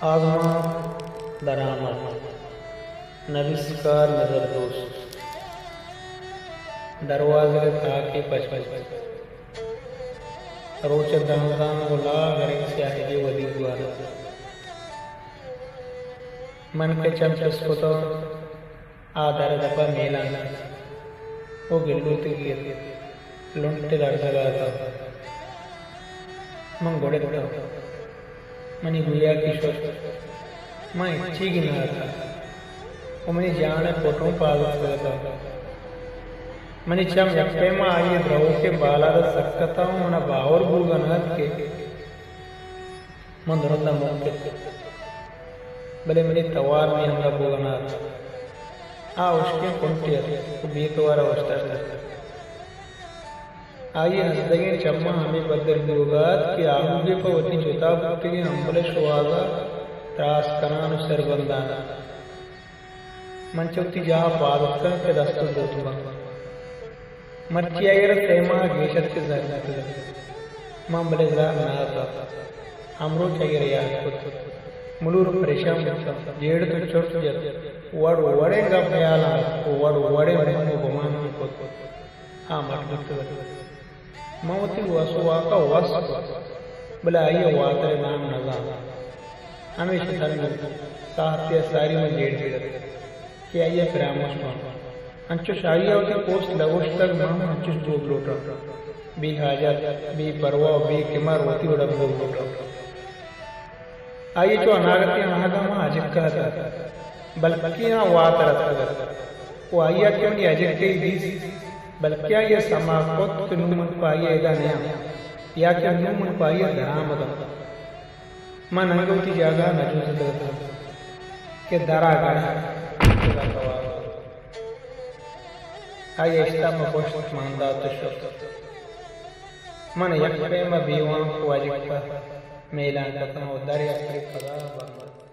آزمانک درآمد، نبیسکار نظر دوست۔ دروازگ ءِ تاکے پچ پچ۔ روچ ءِ دانزانگ ءُ لاہ گریں سیاہگے ودی بوان اَنت۔ من کہ چم چست کتاں، آ در ءِ دپ ءَ میلان اَت ءُ گلوتگی اَت، لنٹ لرزگ ءَ اَت۔ من گڑتاں۔ منی گویاکی شت۔ من ہچیگی نہ اتاں ءُ منی جان ءِ پٹ اوں پاد اتکگ اتاں۔ منی چم یک پیما آئی ءِ درہوکیں بالاد ءَ سک اتاں ءُ من ءَ باور بوگ ءَ نہ اَت کہ من درنداں مک ات، بلے منی توار منی ہمراہ بوگ ءَ نہ اَت۔ آ ہشکیں کنٹے اَت ءُ بے توار ءَ اوشتاتگ اَت۔ آئی ءِ ہزدگیں چماں ہمے پدر بوگ ءَ اَت کہ آہوگے پہ وتی جتا بوتگیں ہمبل ءِ شوہاز ءَ تراس کنان ءُ سر بندان اَت۔ من چہ وتی جاہ ءَ پاد اتکاں کہ دست ءُ دروت باں۔ مرچی آئی ءَ را سئے ماہ ءَ گیش اَت کہ زہر بوتگ اَت۔ من بلے زہر نہ اتاں۔ ہمروچ آئی ءَ را یات کت۔ ملور ءُ پریشان بوتاں۔ جیڑت ءُ چرت جت۔ وڑ وڑیں گپ ہیال ءَ اَت ءُ وڑ وڑیں بوم ءُ گماناں کت۔ آ مٹ بوتگ اَت۔ من وتی وس ءُ واک ءَ وس کت، بلے آئی ءَ واتر ءِ نام نہ زانت۔ ہمیش سر بوت۔ ساہتے ءَ ساری من جیڑ جیڑ اَت کہ آئی ءَ پراموش باں۔ انچوش آئی ءَ وتی پوست لگوشتگ، من ہم انچوش بوگ لوٹاں۔ بے حاجت، بے پرواہ ءُ بے کمار وتی وڑ ءَ بوگ لوٹاں۔ آئی ءِ چو اناگتیں آہگ ءَ من اجکہ اتاں، بلکیں آ واتر اتکگ ات ءُ آئی ءَ کہ منی اجکہی دیست، بلکیں آئی ءَ سما کت کہ نوں من پہ آئی ءَ ادا نیاں یا کہ نوں من پہ آئی ءَ درآمد آں۔ من انگہ وتی جاگہ ءَ نہ جنزتگ اتاں کہ در ءَ گڑ اتکگ ءُ توار کت۔ آئی ءَ اشتاپ ءَ پشت مان دات ءُ شت۔ من یک پیم ءَ بے وانک ءُ اجکہ میلانک اتاں ءُ در یک پرے پدا بند ات۔